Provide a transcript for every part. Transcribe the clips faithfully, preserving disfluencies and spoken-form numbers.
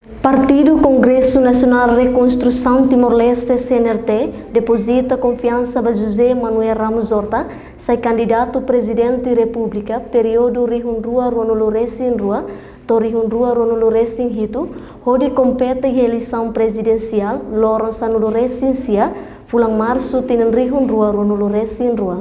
Partidu Kongresu Nasionál Rekonstrusaun Timor-Leste, C N R T, depozita konfiansa ba José Manuel Ramos Horta sai kandidatu Prezidente Repúblika períodu rihun rua ruanulu resin rua to'o rihun rua ruanulu resin hitu, hodi kompete iha eleisaun prezidensiál loron sanulu resin sia, fulan Marsu tinan rihun rua ruanulu resin rua.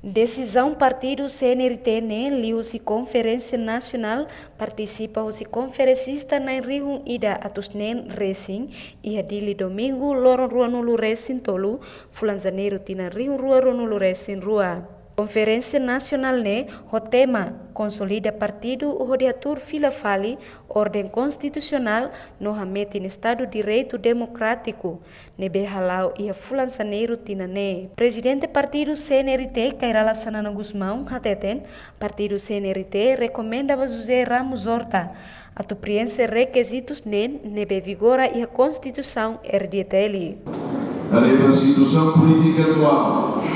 Desizaun partidu C N R T ne'e liuhusi Konferénsia Nasionál partisipa husi konferensista na'in rihun ida atus neen resin iha Dili, domingu, loron ruanulu resin tolu, fulan Janeiru, tinan rihun rua ruanulu resin rua. Konferénsia Nasionál ne'e ho tema Konsolida Partidu hodi hatuur fila fali orden konstitusionál no hametin Estadu Direitu Demokrátiku ne'ebé hala'o iha fulan Janeiru tinan ne'e. Prezidente partidu C N R T, Kay Rala Xanana Gusmão, hateten partidu C N R T rekomenda ba José Ramos Horta atu prienxe rekizitus neen ne'ebé vigora iha Konstituisaun R D T L. Dada situasaun polítika atuál,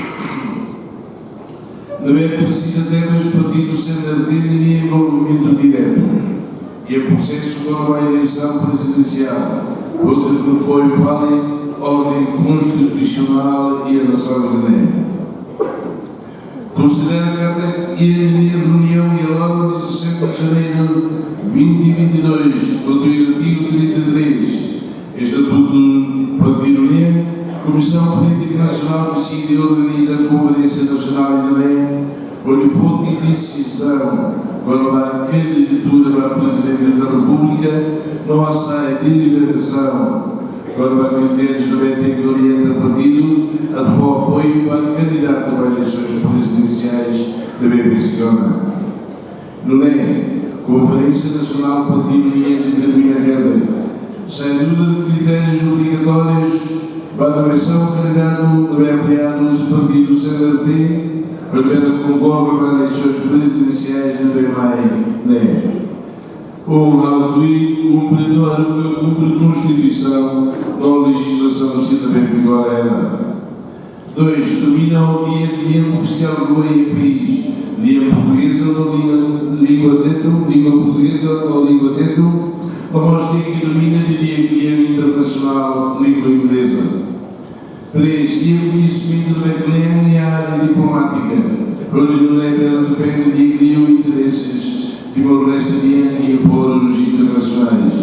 ne'ebé presiza tebes partidu C N R T ninia envolvimentu diretu iha prosesu kona-ba eleisaun prezidensiál, hodi propõe fali orden konstitusionál iha nasaun ida-ne'e. Konsidera katak iha ninia reuniaun iha loron dezassete de Janeiro vinte vinte e dois, tuir artigu trinta e três Estatutu partidu nian, Komisaun Polítika Nasionál deside organiza konferénsia nasionál ida-ne'e hodi foti desizaun kona-ba kandidatura ba Prezidente da Repúblika no hasa'e deliberasaun kona-ba kritérius ne'ebé tenke orienta partidu atu fó apoiu ba kandidatu ba eleisoens prezidensiais ne'ebé mesiona. Nune'e, Konferénsia Nasionál partidu nian determina katak sai duda de kritérius obrigatórius ba nomeasaun kandidatu ne'ebé apoiadu husi partidu C N R T, ne'ebé konkorre ba eleisoens prezidensiais ne'ebé mai ne'e. Ou halo tuir kumpre no haruka kumpre Konstituisaun no lejizlasaun sira ne'ebé vigora hela. Dois, domina ho lian, lian ofisiál rua iha país, lian portugeza no lian, língua tetun, língua portugeza no língua tetun, no mós tenke domina didi'ak lian internasionál, língua ingleza. Três, iha koñesimentu ne'ebé kle'an iha área diplomátika, hodi nune'e bele defende di'ak liu intereses Timor-Leste nian iha fóruns internasionais.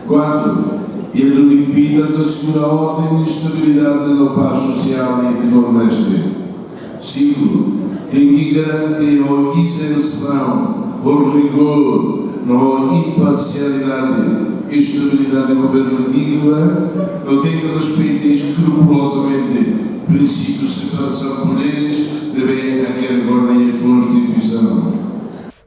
Quatro, iha domin kbiit atu asegura orden, estabilidade no pás sosiál iha Timor-Leste. Cinco, tenke garante ho izensaun, ho rigór, no ho imparsialidade, estabilidade governativa, no tenke respeita eskrupulozamente prinsípiu separasaun poderes, ne'ebé hakerek iha Konstituisaun.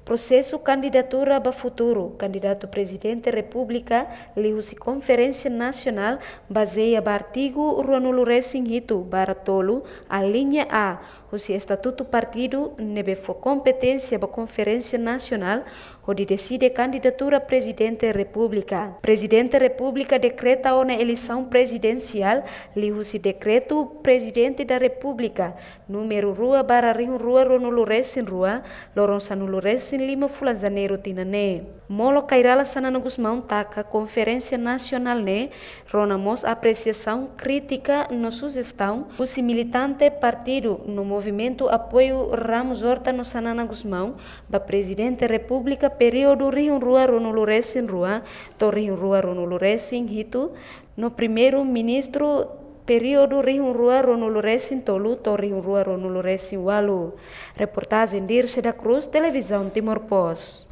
Prosesu kandidatura ba futuru kandidatu Prezidente Repúblika liuhusi Konferénsia Nasionál bazeia ba artigu ruanulu resin hitu barra tolu, aliña A, husi Estatutu Partidu, ne'ebé fó kompeténsia ba Konferénsia Nasionál hodi deside kandidatura Prezidente Repúblika. Prezidente Repúblika dekreta ona eleisaun prezidensiál liuhusi Dekretu Prezidente da Repúblika númeru rua barra rihun rua ruanulu resin rua, loron sanulu resin lima fulan Janeiru tinan ne'e. Molok Kay Rala Xanana Gusmão taka Konferénsia Nasionál ne'e rona mós apresiasaun, krítika no sujestaun husi militante partidu no movimentu apoiu Ramos Horta no Xanana Gusmão ba Prezidente Repúblika períodu rihun rua ruanulu resin rua to'o rihun rua ruanulu resin hitu, no Primeiru-Ministru períodu rihun rua ruanulu resin tolu to'o rihun rua ruanulu resin ualu. Reportajen Dirce da Cruz, Televizaun Timor Post.